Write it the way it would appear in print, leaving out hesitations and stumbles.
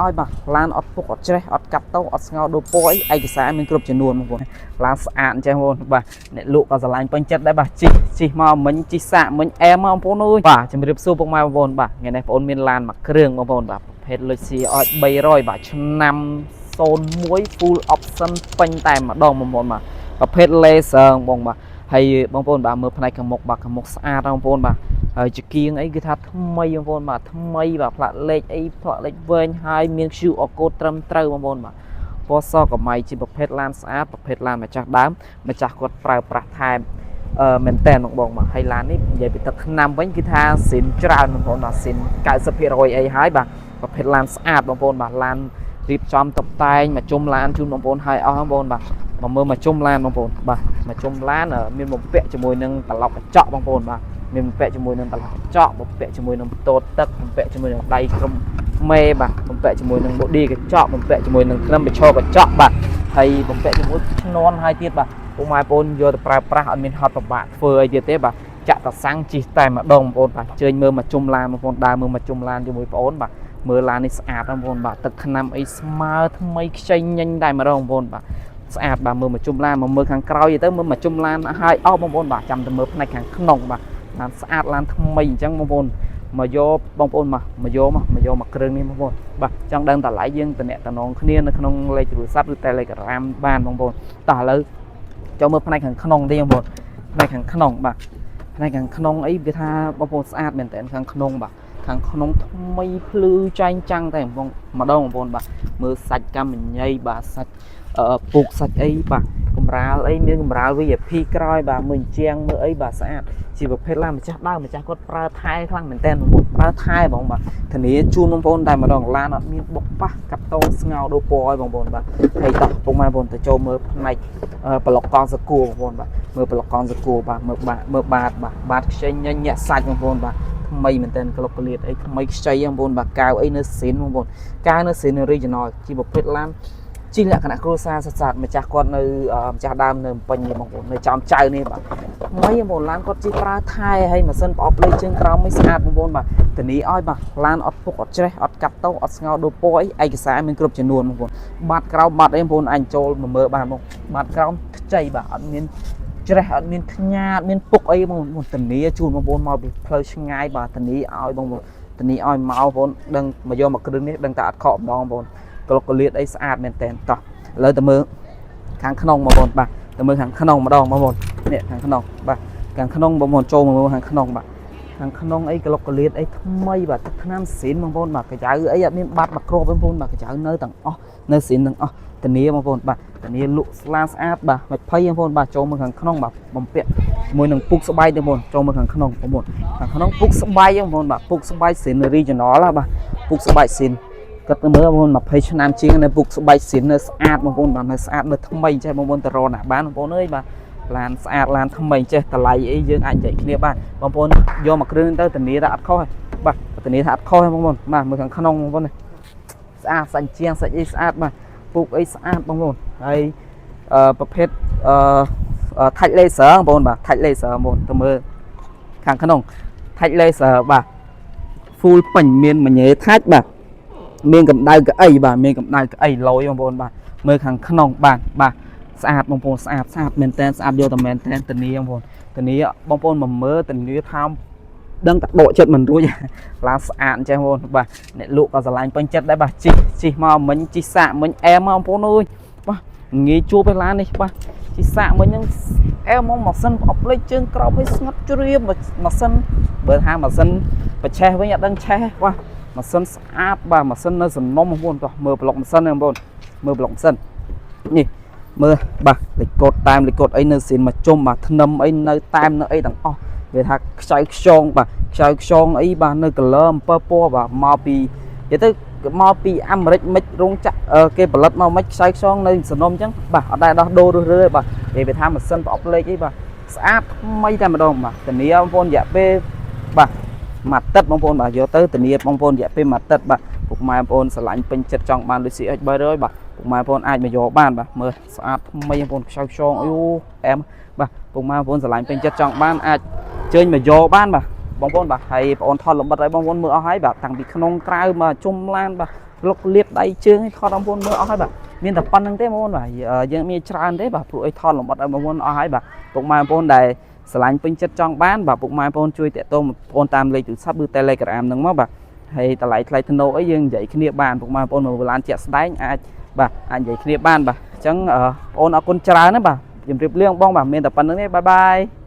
ឲ្យបាទឡានអត់ពុកអត់ច្រេះអត់កាត់តោអត់ស្ងោដូរពណ៌អីឯកសារមានគ្រប់ចំនួនបងប្អូនឡានស្អាតអញ្ចឹងបងប្អូនបាទអ្នកលក់ក៏ស្រឡាញ់ពេញចិត្តដែរបាទជិះជិះមកមិញជិះសាកមិញអែមមកបងប្អូនអើយបាទជំរាបសួរពុកម៉ែបងប្អូនបាទថ្ងៃនេះបងប្អូនមានឡានមួយគ្រឿងបងប្អូនបាទប្រភេទ Lexus RX 300បាទឆ្នាំ01 full option ពេញតែម្ដងបងប្អូនបាទប្រភេទ laser បងបាទហើយបងប្អូនបាទមើលផ្នែកខាងមុខបាទខាងមុខស្អាតណាស់បងប្អូនបាទហើយចង្គៀងអីគឺថាថ្មីបងប្អូនបាទថ្មីបាទផ្លាកលេខអីផ្លាកលេខវែងហើយមាន QR code ត្រឹមត្រូវបងប្អូនបាទពណ៌សកម៉ៃជាប្រភេទឡានស្អាតប្រភេទឡានម្ចាស់ដើមម្ចាស់គាត់ប្រើប្រាស់ថែមអឺមែនតែនបងបងបាទហើយឡាននេះនិយាយពីទឹកថ្នាំវិញគឺថាស៊ីនច្រើនបងប្អូនបាទស៊ីន90%អីហើយបាទប្រភេទឡានស្អាតបងប្អូនបាទឡានរៀបចំតុបតែងមកជុំឡានជូនបងប្អូនហើយអស់បងប្អូនបាទមកមើលមកជុំឡានបងប្អូនបាទមកជុំឡានមានបំពាក់ជាមួយនឹងត្រឡប់កញ្ចក់បងប្អូនបាទមានបំពាក់ជាមួយនឹងត្រឡប់កញ្ចក់បំពាក់ជាមួយនឹងតូតទឹកបំពាក់ជាមួយនឹងដៃក្រុមមេបាទបំពាក់ជាមួយនឹង body កញ្ចក់បំពាក់ជាមួយនឹងធ្នឹមបញ្ឈរកញ្ចក់បាទហើយបំពាក់ជាមួយឈ្នាន់ហើយទៀតបាទពុកម៉ែបងប្អូនយកទៅប្រើប្រាស់អត់មានហត់ពិបាកធ្វើអីទៀតទេបាទចាក់តសាំងជិះតែម្ដងបងប្អូនបាទជើញមើលមកជុំឡានបងប្អូនដើរមើលមកជុំឡានជាមួយបងប្អូនបាទមើលឡាននេះស្អាតណាស់បងប្អូនបាទទឹកថ្នាំអីស្មើថ្មីខ្ចីញញតែម្ដងបងប្អូនបាទស្អាតបាទមើលមកជុំឡានមកមើលខាងក្រោយទៅមើលមកជុំឡានហើយអស់បងប្អូនបាទចាំទៅមើលផ្នែកខាងក្នុងបាទឡានស្អាតឡានថ្មីអញ្ចឹងបងប្អូនមកយកបងប្អូនមកមកយកមកមកយកមកគ្រឿងនេះបងប្អូនបាទចង់ដឹងតម្លៃយើងតំណតំណងគ្នានៅក្នុងលេខទូរស័ព្ទឬ Telegram បានបងប្អូនតោះឥឡូវចូលមើលផ្នែកខាងក្នុងទេបងប្អូនផ្នែកខាងក្នុងបាទផ្នែកខាងក្នុងអីវាថាបងប្អូនស្អាតមែនតើខាងក្នុងបាទខាងក្នុងថ្មីភ្លឺចែងចាំងតែបងម្ដងបងប្អូនបាទមើលសាច់កម្មញីបាទសាច់អឺពូកសាច់អីបាទកម្រាលអីមានកម្រាល VIP ក្រោយបាទមើលជាងមើលអីបាទស្អាតជាប្រភេទឡានម្ចាស់ដើមម្ចាស់គាត់ប្រើថែខ្លាំងមែនតើបងប្អូនប្រើថែហ្មងបាទធានាជូនបងប្អូនតែម្ដងឡានអត់មានបុកប៉ះកាត់តោស្ងោដូរពណ៌ឲ្យបងប្អូនបាទហើយតោះពុកម៉ែបងប្អូនទៅចូលមើលផ្នែកប្លុកកង់សកួរបងប្អូនបាទមើលប្លុកកង់សកួរបាទមើលបាតមើលបាតបាទបាតខ្ចីញញញាក់សាច់បងប្អូនបាទថ្មីមែនតើក្លុកក្លៀតអីថ្មីខ្ចីបងប្អូនបាទកាវអីនៅស៊ីនបងប្អូនកៅនៅស៊ីន original ជាប្រភេទឡានជីលក្ខណៈគ្រួសារសត្វម្ចាស់គាត់នៅម្ចាស់ដើមនៅពេញនេះបងប្អូននៅចំចៅនេះបាទថ្មីបងប្អូនឡានគាត់ជិះប្រើថែហើយម៉ាស៊ីនប្រអប់លេខជើងក្រោមមិនស្អាតបងប្អូនបាទធានាឲ្យបាទឡានអត់ពុកអត់ច្រេះអត់កាត់តោអត់ស្ងោដូរពណ៌អីឯកសារមានគ្រប់ចំនួនបងប្អូនបាត់ក្រោមបាត់អីបងប្អូនអាចចូលមកមើលបានបងបាត់ក្រោមខ្ចីបាទអត់មានច្រេះអត់មានខ្ញាតមានពុកអីបងប្អូនធានាជូនបងប្អូនមកពីផ្លូវឆ្ងាយបាទធានាឲ្យបងប្អូនធានាឲ្យមកបងប្អូនដឹងមកយកមកគ្រឿងនេះដឹងតែអត់ខកម្ដងបងប្អូនក្លុកកលៀតអីស្អាតមែនតើតោះឥឡូវទៅមើលខាងក្នុងបងប្អូនបាទទៅមើលខាងក្នុងម្ដងបងប្អូននេះខាងក្នុងបាទខាងក្នុងបងប្អូនចូលមកមើលខាងក្នុងបាទខាងក្នុងអីក្លុកកលៀតអីថ្មីបាទទឹកថ្នាំស៊ីនបងប្អូនបាទកញ្ចៅអីអត់មានបាត់មកគ្រាប់បងប្អូនបាទកញ្ចៅនៅទាំងអស់នៅស៊ីនទាំងអស់ធានាបងប្អូនបាទធានាលក់ស្លាស្អាតបាទ20បងប្អូនបាទចូលមើលខាងក្នុងបាទបំពាក់ជាមួយនឹងពុកស្បែកទេបងប្អូនចូលមើលខាងក្នុងបងប្អូនខាងក្នុងពុកស្បែកបងប្អូនបាទពុកស្បែកស៊ីន original បាទពុកស្បែកស៊ីនគាត់ទៅមើលបងប្អូន20ឆ្នាំជាងនៅពុកស្បែកស៊ីននៅស្អាតបងប្អូនបាទនៅស្អាតនៅថ្មីចេះបងប្អូនទៅរកណាបានបងប្អូនអើយបាទឡានស្អាតឡានថ្មីចេះតម្លៃអីយើងអាចនិយាយគ្នាបានបងប្អូនយកមកគ្រឿងទៅធានាថាអត់ខុសទេបាទធានាថាអត់ខុសទេបងប្អូនបាទមើលខាងក្នុងបងប្អូននេះស្អាតសាច់ជាងសាច់អីស្អាតបាទពុកអីស្អាតបងប្អូនហើយអឺប្រភេទអឺ touch laser បងប្អូនបាទ touch laser បងប្អូនទៅមើលខាងក្នុង touch laser បាទ full ពេញមានមញ៉េ touch បាទមានកម្ដៅកៅអីបាទមានកម្ដៅកៅអីលយបងប្អូនបាទមើលខាងក្នុងបាទបាទស្អាតបងប្អូនស្អាតស្អាតមែនតើស្អាតយកតែមែនតើធានាបងប្អូនធានាបងប្អូនមកមើលធានាថាដឹងតែដកចិត្តមិនរួចឡានស្អាតអញ្ចឹងបងប្អូនបាទអ្នកលក់ក៏ស្រឡាញ់ពេញចិត្តដែរបាទជិះជិះមកមិញជិះសាកមិញអែមមកបងប្អូនអើយបាទងាយជួបឯឡាននេះបាទជិះសាកមិញហ្នឹងអែមមកម៉ាស៊ីនប្រអប់លេខជើងក្រោមឲ្យស្ងាត់ជ្រាបម៉ាស៊ីនបើថាម៉ាស៊ីនបច្ឆេះវិញអត់ដឹងឆេះបាទម៉ាស៊ីនស្អាតបាទម៉ាស៊ីននៅសំណុំបងប្អូនតោះមើលប្លុកម៉ាស៊ីនហ្នឹងបងប្អូនមើលប្លុកម៉ាស៊ីននេះមើលបាទលេខកូដតាមលេខកូដអីនៅស៊ីនមកជុំបាទធ្នឹមអីនៅតាមនៅអីទាំងអស់វាថាខ្ចៅខ្យងបាទខ្ចៅខ្យងអីបាទនៅ color អំពើពណ៌បាទមកពីនិយាយទៅមកពីអាមេរិកមិនរោងចក្រគេផលិតមកមិនខ្ចៅខ្យងនៅសំណុំអញ្ចឹងបាទអត់ដែលដោះដូររើសរើបាទនិយាយវាថាម៉ាស៊ីនប្រអប់លេខអីបាទស្អាតថ្មីតែម្ដងបាទធានាបងប្អូនរយៈពេលបាទមួយអាទិត្យបងប្អូនបាទយកទៅធានាបងប្អូនរយៈពេលមួយអាទិត្យបាទពុកម៉ែបងប្អូនស្រឡាញ់ពេញចិត្តចង់បានដូច CX 300បាទពុកម៉ែបងប្អូនអាចមកយកបានបាទមើលស្អាតថ្មីបងប្អូនខ្ចៅខ្យងអូអែមបាទពុកម៉ែបងប្អូនស្រឡាញ់ពេញចិត្តចង់បានអាចជើញមកយកបានបាទបងប្អូនបាទហើយបងប្អូនថតលម្អិតឲ្យបងប្អូនមើលអស់ហើយបាទតាំងពីក្នុងក្រៅមកជុំឡានបាទ ក្លុកលៀបដៃជើងឲ្យថតបងប្អូនមើលអស់ហើយបាទមានតែប៉ុណ្្នឹងទេបងប្អូនបាទយើងមានច្រើនទេបាទព្រោះអីថតលម្អិតឲ្យបងប្អូនអស់ហើយបាទពុកម៉ែបងប្អូនដែលស្រឡាញ់ពេញចិត្តចង់បានបាទពុកម៉ែបងប្អូនជួយតាក់ទងបងប្អូនតាមលេខទូរស័ព្ទឬ Telegram ហ្នឹងមកបាទហើយតម្លៃថ្លៃធ្នូអីយើងនិយាយគ្នាបានពុកម៉ែបងប្អូនមកឡានជាក់ស្ដែងអាចបាទអាចនិយាយគ្នាបានបាទអញ្ចឹងបងប្អូនអរគុណច្រើនណាបាទជម្រាបលាបងបាទមានតែប៉ុណ្្នឹងទេbye bye។